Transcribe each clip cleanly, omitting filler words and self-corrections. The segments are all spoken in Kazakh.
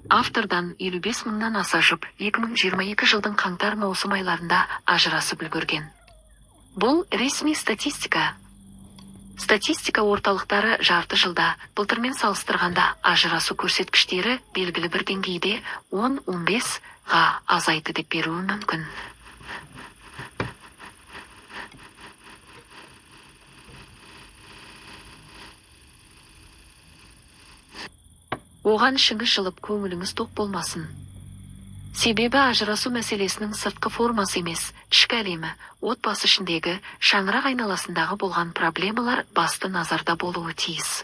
Автордан: 55 мыңнан аса жұп 2022 жылдың қаңтар-маусым айларында ажырасып үлгерген. Бұл ресми статистика. Статистика орталықтары жарты жылда былтырмен салыстырғанда ажырасу көрсеткіштері белгілі бір деңгейде 10-15-ға азайды деп беруі мүмкін. Оған ішіңіз жылып, көңіліңіз тоқ болмасын. Себебі ажырасу мәселесінің сыртқы формасы емес, ішкі әлемі, отбасы ішіндегі, шаңырақ айналасындағы болған проблемалар басты назарда болуы тиіс.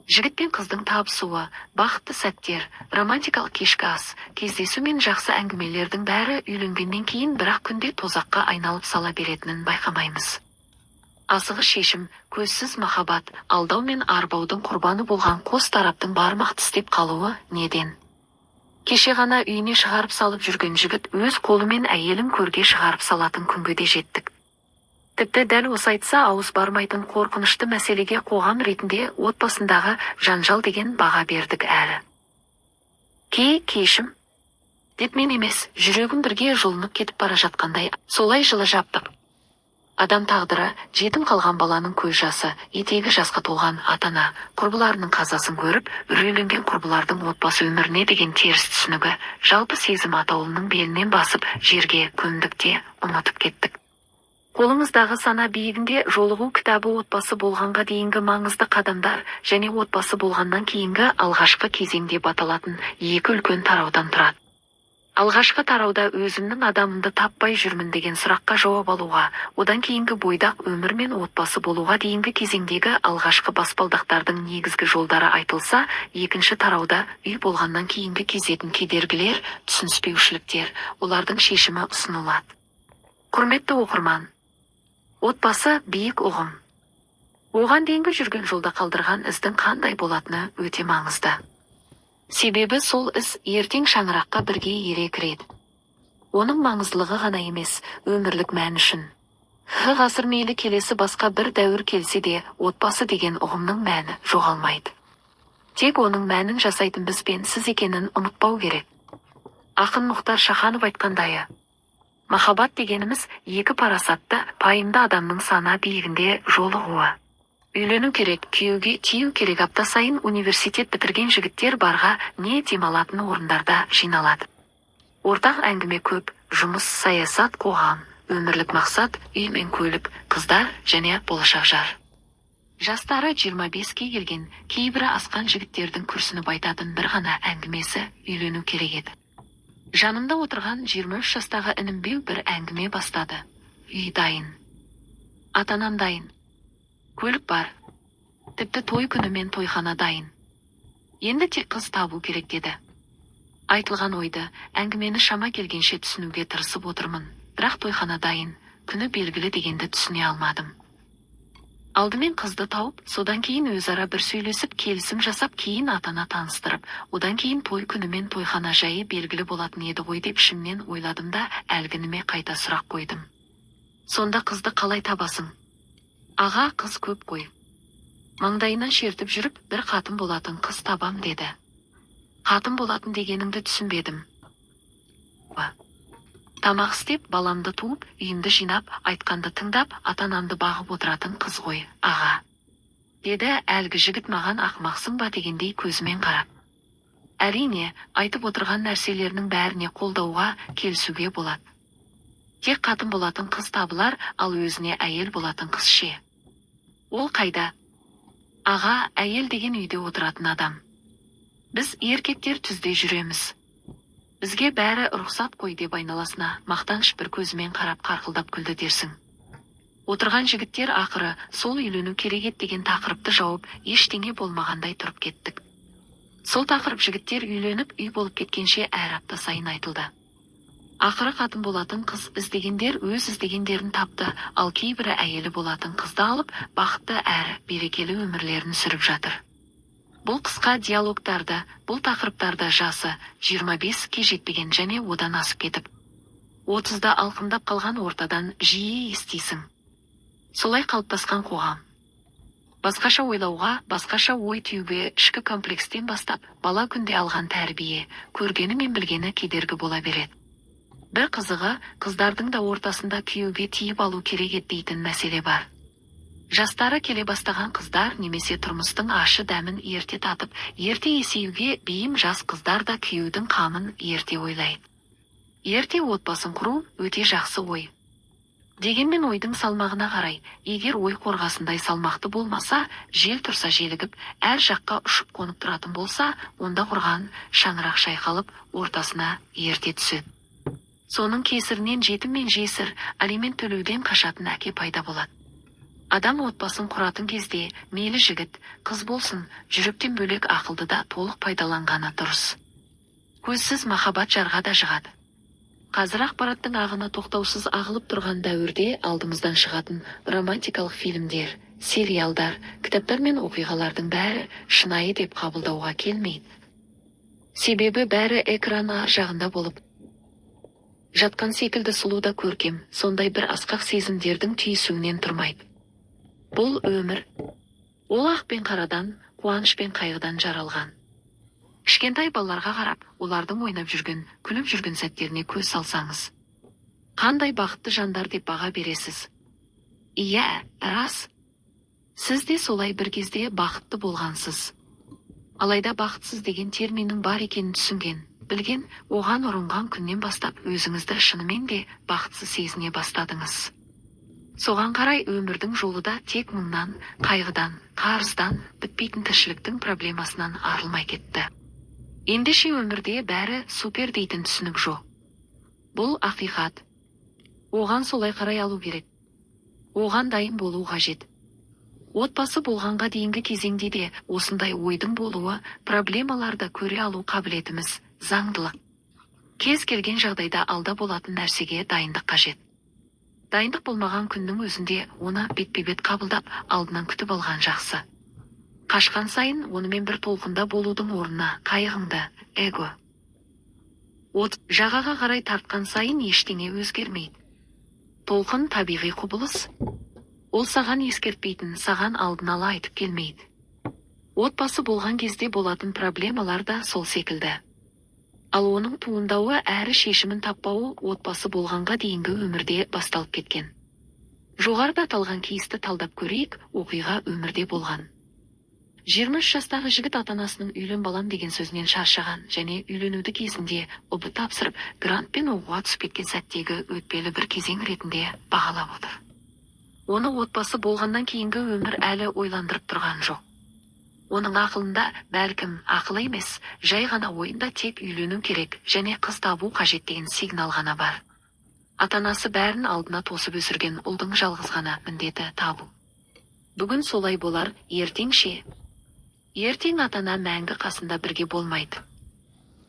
Жігіт пен қыздың табысуы, бақытты сәттер, романтикалық кешкі ас, кездесу мен жақсы әңгімелердің бәрі үйленгеннен кейін бір-ақ күнде тозаққа айналып сала беретінін байқамаймыз. Асығыс шешім, көзсіз махаббат, алдау мен арбаудың құрбаны болған қос тараптың бармақ тістеп қалуы неден? Кеше ғана үйіне шығарып салып жүрген жігіт өз қолымен әйелін көрге шығарып салатын күнге де жеттік. Тіпті дәл осы айтса ауыз бармайтын қорқынышты мәселеге қоғам ретінде отбасындағы жанжал деген баға бердік әлі. Кей кешім деп мен емес, жүрегім бірге жұлынып кетіп бара жатқандай солай жылы жаптық. Адам тағдыры, жетім қалған баланың көз жасы, етегі жасқа толған ата-ана, құрбыларының қазасын көріп, үрейленген құрбылардың отбасы өміріне деген теріс түсінігі, жалпы сезім атаулының белінен басып, жерге көмдік те ұмытып кеттік. Қолыңыздағы «Сана биігінде жолығу» кітабы отбасы болғанға дейінгі маңызды қадамдар және отбасы болғаннан кейінгі алғашқы кезең деп аталатын екі үлкен тараудан тұрады. Алғашқы тарауда өзімнің адамымды таппай жүрмін деген сұраққа жауап алуға, одан кейінгі бойдақ өмір мен отбасы болуға дейінгі кезеңдегі алғашқы баспалдақтардың негізгі жолдары айтылса, екінші тарауда үй болғаннан кейінгі кезетін кедергілер, түсініспеушіліктер, олардың шешімі ұсынылады. Құрметті оқырман, отбасы биік ұғым. Оған дейінгі жүрген жолда қалдырған іздің қандай болатыны өте маңызды. Себебі сол із ертең шаңыраққа бірге ере кіреді. Оның маңыздылығы ғана емес, өмірлік мән үшін. Х ғасыр мейлі келесі басқа бір дәуір келсе де, отбасы деген ұғымның мәні жоғалмайды. Тек оның мәнін жасайтын біз бен сіз екенін ұмытпау керек. Ақын Мұхтар Шаханов айтқандайы, махаббат дегеніміз екі парасатты, пайымды адамның сана биігінде жолығуы. Үйлену керек, күйеуге тию керек. Апта сайын университет бітірген жігіттер барға не демалатын орындарда жиналады. Ортақ әңгіме көп: жұмыс, саясат, қоғам, өмірлік мақсат, үй мен көлік, қыздар және болашақ жар. Жастары 25-ке келген, кейбірі асқан жігіттердің күрсініп айтатын бір ғана әңгімесі: үйлену керек еді. Жанымда отырған 23 жастағы інім беу бір әңгіме бастады. Үй дайын. Ата-анам дайын. Көлік бар. Тіпті той күні мен тойхана дайын. Енді тек қыз табу керек деді. Айтылған ойды, әңгімені шама келгенше түсінуге тырысып отырмын. Бірақ тойхана дайын, күні белгілі дегенді түсіне алмадым. Алдымен қызды тауып, содан кейін өзара бір сөйлесіп, келісім жасап, кейін ата-ана таныстырып, одан кейін той күні мен тойхана жайы белгілі болатын еді ғой деп ішімнен ойладым да әлгініме қайта сұрақ қойдым. Сонда қызды қалай табасың? Аға, қыз көп қой. Маңдайынан шертіп жүріп, бір қатын болатын қыз табам деді. Қатын болатын дегеніңді түсінбедім. Тамақ істеп, баламды туып, үйімді жинап, айтқанды тыңдап, ата-анамды бағып отыратын қыз ғой, аға. Деді әлгі жігіт маған ақымақсың ба дегендей көзімен қарап. Әрине, айтып отырған нәрселерінің бәріне қолдауға, келісуге болады. Тек қатын болатын қыз табылар, ал өзіне әйел болатын қыз ше? Ол қайда? Аға, әйел деген үйде отыратын адам. Біз еркектер түзде жүреміз. Бізге бәрі рұқсат қой деп айналасына мақтаныш бір көзімен қарап қарқылдап күлді дерсің. Отырған жігіттер ақыры сол үйлену керек еді деген тақырыпты жауып, ештеңе болмағандай тұрып кеттік. Сол тақырып жігіттер үйленіп, үй болып кеткенше әр апта сайын айтылды. Ақыры қатын болатын қыз іздегендер өз іздегендерін тапты, ал кейбірі әйелі болатын қызды алып, бақытты әрі берекелі өмірлерін сүріп жатыр. Бұл қысқа диалогтарды, бұл тақырыптарды жасы 25-ке жетпеген және одан асып кетіп, 30-да алқымдап қалған ортадан жиі естисің. Солай қалыптасқан қоғам. Басқаша ойлауға, басқаша ой түюге ішкі комплекстен бастап, бала күнде алған тәрбие, көргені мен білгені кедергі бола береді. Бір қызығы, қыздардың да ортасында күйеуге тиіп алу керек еді дейтін мәселе бар. Жастары келе бастаған қыздар немесе тұрмыстың ащы дәмін ерте татып, ерте есеюге бейім жас қыздар да күйеудің қамын ерте ойлайды. Ерте отбасын құру өте жақсы ой. Дегенмен ойдың салмағына қарай, егер ой қорғасындай салмақты болмаса, жел тұрса желігіп, әр жаққа ұшып қонып тұратын болса, онда құрған шаңырақ шайқалып, ортасына ерте түседі. Соның кесірінен жетім мен жесір, алимент төлеуден қашатын әке пайда болады. Адам отбасын құратын кезде, мейлі жігіт, қыз болсын, жүректен бөлек ақылды да толық пайдаланғаны дұрыс. Көзсіз махаббат жарға да жығады. Қазір ақпараттың ағыны тоқтаусыз ағылып тұрған дәуірде алдымыздан шығатын романтикалық фильмдер, сериалдар, кітаптар мен оқиғалардың бәрі шынайы деп қабылдауға келмейді. Себебі бәрі экран ар жағында болып жатқан секілді сұлу да көркем, сондай бір асқақ сезімдердің түйісуінен тұрмайды. Бұл өмір. Ол ақ пен қарадан, қуаныш пен қайғыдан жаралған. Кішкентай балаларға қарап, олардың ойнап жүрген, күліп жүрген сәттеріне көз салсаңыз, қандай бақытты жандар деп баға бересіз. Иә, рас. Сіз де солай бір кезде бақытты болғансыз. Алайда бақытсыз деген терминнің бар екенін түсінген, білген, оған ұрынған күннен бастап өзіңізді шынымен де бақытсыз сезіне бастадыңыз. Соған қарай өмірдің жолы да тек мұңнан, қайғыдан, қарыздан, бітпейтін тіршіліктің проблемасынан арылмай кетті. Ендеше өмірде бәрі супер дейтін түсінік жоқ. Бұл ақиқат. Оған солай қарай алу керек. Оған дайын болу қажет. Отбасы болғанға дейінгі кезеңде де осындай ойдың болуы, проблемаларды көре алу қабілетіміз заңдылық. Кез келген жағдайда алда болатын нәрсеге дайындық қажет. Дайындық болмаған күннің өзінде оны бетпе-бет қабылдап, алдынан күтіп алған жақсы. Қашқан сайын онымен бір толқында болудың орнына қайығыңды, эго. От жағаға қарай тартқан сайын ештеңе өзгермейді. Толқын табиғи құбылыс. Ол саған ескертпейтін, саған алдын ала айтып келмейді. Отбасы болған кезде болатын проблемалар да сол секілді. Ал оның туындауы әрі шешімін таппауы отбасы болғанға дейінгі өмірде басталып кеткен. Жоғарыда аталған кейсті талдап көрейік, оқиға өмірде болған. 23 жастағы жігіт ата-анасының үйлен балам деген сөзінен шаршаған және үйленуді кезінде ҰБТ тапсырып, грантпен оқуға түсіп кеткен сәттегі өтпелі бір кезең ретінде бағалап отыр. Оны отбасы болғаннан кейінгі өмір әлі ойландырып тұрған жоқ. Оның ақылында, бәлкім, ақылы емес, жай ғана ойында тек үйлену керек және қыз табу қажет деген сигнал ғана бар. Ата-анасы бәрін алдына тосып өсірген ұлдың жалғыз ғана міндеті табу. Бүгін солай болар, ертең ше? Ертең ата-ана мәңгі қасында бірге болмайды.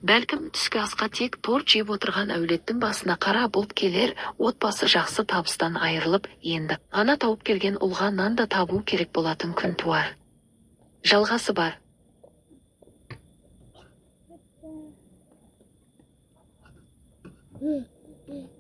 Бәлкім, түскі асқа тек торт жеп отырған әулеттің басына қара бұлт келер, отбасы жақсы табыстан айырылып, енді ғана тауып келген ұлға нан да табу керек болатын күн туар. Жалғасы бар. Бітті.